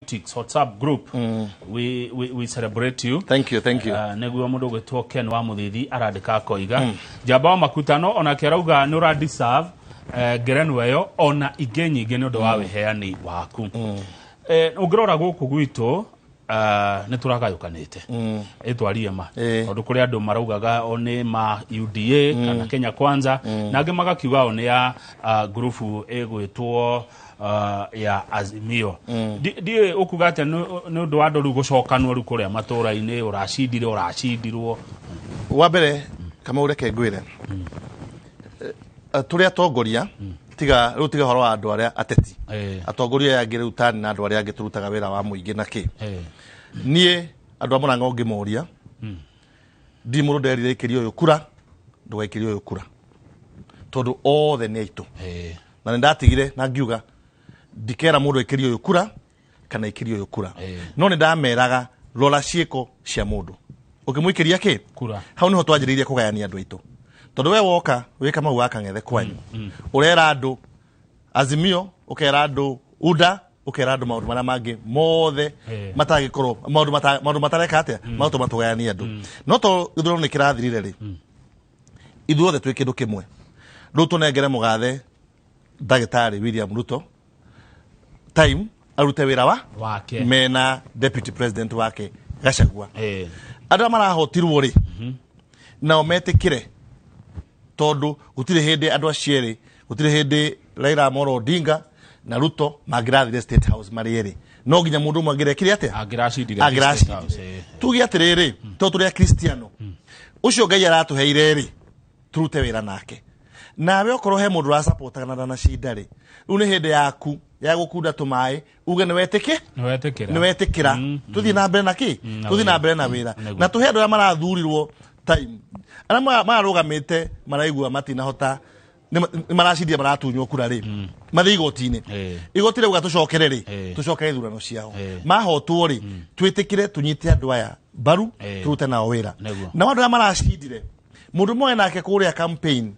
Politics WhatsApp group. We celebrate you. Thank you, thank you. Nĩguo mũndũ ũgwĩtwo Ken wa Mũthithi arandĩka akoiga njamba wa makutano onake arauga nĩ ũra deserve ngerenwa ĩyo ona ingĩ nyingĩ nĩ ũndũ wa wĩheani waku. Ũngĩrora gũkũ gwitũ, nĩ tũragayũkanĩte, ĩtwarie ma, tondũ kũrĩ andũ maraugaga o nĩ ma UDA kana Kenya Kwanza, na angĩ magakiuga o nĩ ya ngurubu ĩgwĩtwo ya Azimio. Ndiũĩ ũkuga atĩa nĩ ũndũ wa andũ rĩu gũcokanwo rĩu kũrĩa matũũra-inĩ, ũracindire, ũracindirwo. Wa mbere, Kamau, reke ngwĩre, tũrĩ atongoria, tiga rĩu, tiga ũhoro wa andũ arĩa ateti, atongoria aya angĩ rĩu tani na andũ arĩa angĩ tũrutaga wĩra wa mũingĩ na kĩ, niĩ andũ a Mũrang'a ũngĩmoria, ndirĩ mũndũ nderire ikĩria ũyũ kura, ndũgaikĩrie ũyũ kura, tondũ othe nĩ aitũ. Na nĩ ndatigire na ngiuga ndikera mũndũ aikĩrie ũyũ kura kana aikĩrie ũyũ kura, no nĩ ndameraga, rora ciĩko cia mũndũ ũkĩmũikĩria kĩ kura. Hau niho twanjĩrĩirie kũgayania andũ aitũ, tondũ we woka wĩ Kamau wa Kang'ethe kwanyu, ũrera andũ Azimio, ũkera andũ UDA, ũkera andũ maũndũ marĩa mangĩ mothe, matangĩkorwo maũndũ matareka atĩa magatũma tũgayanie andũ. No to gĩthurano nĩ kĩrathirire rĩ, ithuothe twĩ kĩndũ kĩmwe. Rĩu tũnengere mũgathe ndagĩtarĩ William Ruto time arute wĩra wa wake mena deputy president wake Gachagua. Andũ arĩa marahotirwo rĩ, nao metĩkĩre, tondũ gũtirĩ hĩndĩ andũ acio erĩ, gũtirĩ hĩndĩ Raila Amolo Odinga na Ruto mangĩrathire State House marĩ erĩ. No nginya mũndũ ũmwe angĩrekire atĩa? Angĩracindire. Angĩracindire. Tuge atĩrĩrĩ, tondũ tũrĩ akristiano, ũcio Ngai aratũheire rĩ, turute wĩra nake. Nawe okorwo he mũndũ ũracapotaga na ndanacinda rĩ, rĩu nĩ hĩndĩ yaku ya gũkunda tũmaĩ uge nĩ wetĩkĩ nĩ wetĩkĩra. Nĩ wetĩkĩra, tũthiĩ na mbere na kĩ, na tũthiĩ na wĩra. mbere na wĩra. Nĩguo. Na tũhe andũ arĩa marathurirwo time. Arĩa mararũgamĩte maraigua matinahota, nĩ maracindia, maratunywo kura rĩ, mathiĩ igoti-inĩ. Igoti rĩuga tũcokere rĩ, tũcokere ithurano ciao. Mahotwo rĩ, twĩtĩkĩre, tũnyite andũ aya mbaru, tũrute nao wĩra. Nao andũ arĩa maracindire, mũndũ ũmwe nake kũrĩa campaign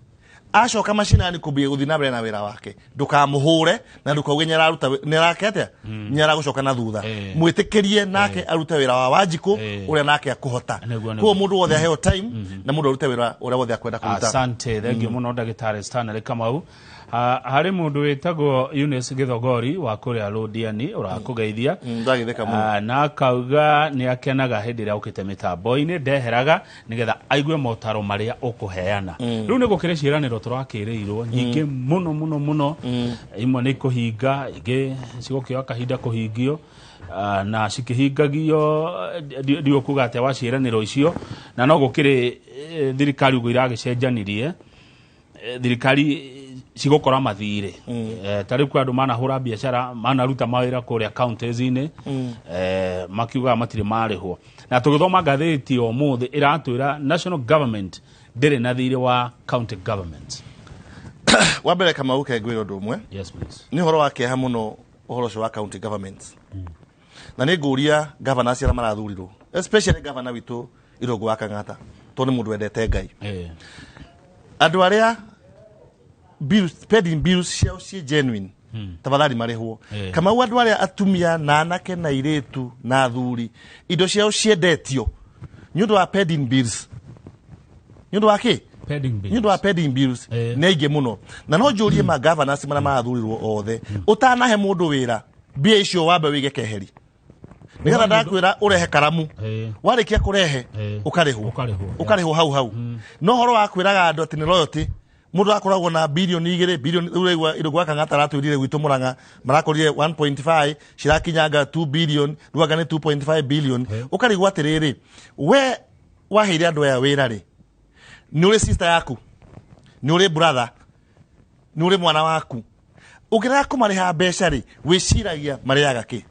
acoka macinani kũmbia gũthiĩ na mbere na wĩra wake, ndũkamũhũre na ndũkauge nĩararuta nĩarake atĩa, nĩaragũcoka na thutha. Mwĩtĩkĩrie nake arute wĩra wa Wanjikũ ũrĩa nake akũhota. Nĩguo. Koguo mũndũ wothe aheo time na mũndũ arute wĩra ũrĩa wothe akwenda kũruta. Asante, thengio mũno ndagĩtarĩ Stanley Kamau. Harĩ mũndũ wĩtagwo Eunice Gĩthogori wa kũrĩa Rũdiani ũrakũgeithia. Ndagĩtheka mũno. Na akauga nĩ akenaga hĩndĩ ĩrĩa ũkĩte mĩtambo-inĩ, ndeheraga nĩgetha aigue motaro marĩa ũkũheana. Rĩu nĩ gũkĩrĩ ciĩranĩro tũrakĩrĩirwo nyingĩ mũno mũno mũno, imwe nĩ ikũhinga, ingĩ cigũkĩoya kahinda kũhingio. Na cikĩhingagio, ndiũ kuga atĩa wa ciĩranĩro icio, na no gũkĩrĩ thirikari ũguo iragĩcenjanirie, thirikari cigũkora mathirĩ. Ta rĩu kwĩ andũ manahũra biacara, manaruta mawĩra kũrĩa counties-inĩ, makiugaga matirĩ marĩhwo. Na tũgĩthoma ngathĩti ũmũthĩ ĩratwĩra national government ndĩrĩ na thirĩ wa county government. Wa mbere, Kamau, ke ngwĩre ũndũ ũmwe. Yes, please. Nĩ ũhoro wa kĩeha mũno ũhoro ũcio wa county governments, na nĩ ngũria governors arĩa marathurirwo, especially governor witũ Irũngũ wa Kang'ata, tondũ nĩ mũndũ wendete Ngai. Andũ arĩa bills, pending bills ciao ciĩ genuine, tafadhali marĩhwo. Kamau, andũ arĩa atumia na anake na airĩtu na athuri indo ciao ciendetio nĩ ũndũ wa pending bills, nĩ ũndũ wa kĩ? Pending bills. Nĩ ũndũ wa pending bills, nĩ aingĩ mũno. Na no njũrie ma governors marĩa marathurirwo othe, ũtanahe mũndũ wĩra, mbia icio wambe wĩige keheri, nĩgetha ndakwĩra ũrehe karamu, warĩkia kũrehe, ũkarĩhwo. Ũkarĩhwo. Ũkarĩhwo hau hau. No ũhoro wa kwĩraga andũ atĩ nĩ loyalty, mũndũ akoragwo na bilioni 2, bilioni rĩu ũraigua Irũngũ wa Kang'ata aratwĩrire gwitũ Mũrang'a marakorire 1.5 cirakinyanga 2 billion, rĩu anga nĩ 2.5 billion. Ũkarigwo atĩrĩrĩ, we waheire andũ aya wĩra rĩ, nĩ ũrĩ sister yaku, nĩ ũrĩ brother, nĩ ũrĩ mwana waku, ũngĩrega kũmarĩha mbeca rĩ, wĩciragia marĩaga kĩ?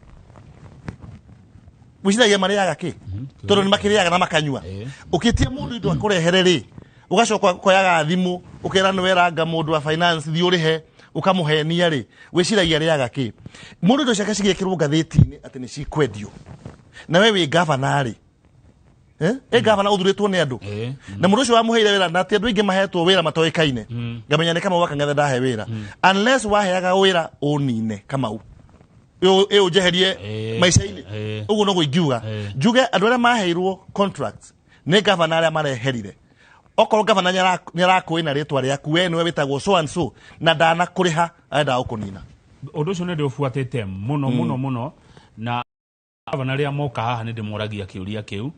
Wĩciragia marĩaga kĩ? Tondũ nĩ makĩrĩaga na makanyua. Ũkĩtia mũndũ indo akũrehere rĩ, ũgacoka ũkoyaga thimũ ũkera nĩ weranga mũndũ wa finance, thiĩ ũrĩhe, ũkamũhenia rĩ, wĩciragia arĩaga kĩ? Mũndũ indo ciake cigĩkĩrwo ngathĩti-inĩ atĩ nĩ cikwendio, na we wĩ gavana rĩ, eh? Ĩ gavana ũthurĩtwo nĩ andũ, na mũndũ ũcio wamũheire wĩra, na ti andũ aingĩ mahetwo wĩra matoĩkaine, ngamenya nĩ Kamau wa Kang'ethe ndahe wĩra, unless waheaga wĩra ũnine Kamau. Ĩũ njeherie maica-inĩ. Ũguo noguo ingiuga. Njuge andũ arĩa maheirwo contracts nĩ gavana arĩa mareherire, okorwo gavana nĩ arakũĩ na rĩtwa rĩaku, we nĩwe wĩtagwo so and so na ndanakũrĩha, arenda gũkũnina. Ũndũ ũcio nĩ ndĩũbuatĩte mũno mũno mũno, na gavana arĩa moka haha nĩ ndĩmoragia kĩũria kĩu.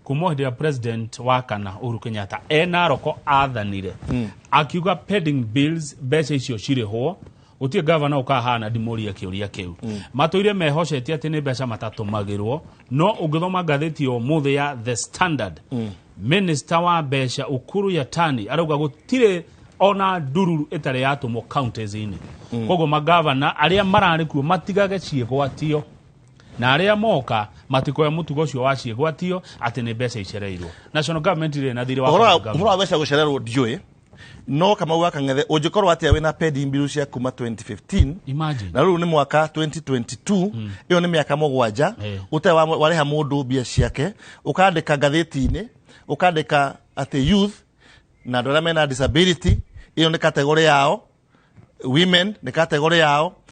Kuma hĩndĩ ya president wa kana Uhuru Kenyatta e Naroko athanire akiuga pending bills, mbeca icio cirĩhwo, gũtirĩ gavana ũkaga haha na ndimũrie kĩũria kĩu. Matũire mehocetie atĩ nĩ mbeca matatũmagĩrwo, no ũngĩthoma ngathĩti ya ũmũthĩ ya The Standard, minister wa mbeca Ukuru Yatani arauga gũtirĩ ona ndururu ĩtarĩ yatũmwo counties-inĩ. Koguo magavana arĩa mararĩ kuo matigage ciĩgwatio, na arĩa moka matikoya mũtugo ũcio wa ciĩgwatio atĩ nĩ mbeca icereirwo. National government ĩrĩ na thirĩ wa Ũhoro wa county government. Ũhoro wa mbeca gũcererwo ndiũĩ, no Kamau wa Kang'ethe, ũngĩkorwo atĩa wĩna pending bill cia kuma 2015? Imagine. Na rĩu nĩ mwaka 2022, ĩyo nĩ mĩaka 7 ũtarĩ warĩha mũndũ mbia ciake. Ũkandĩka ngathĩti-inĩ, ũkandĩka atĩ youth na andũ arĩa mena disability, ĩyo nĩ category yao, women nĩ category yao.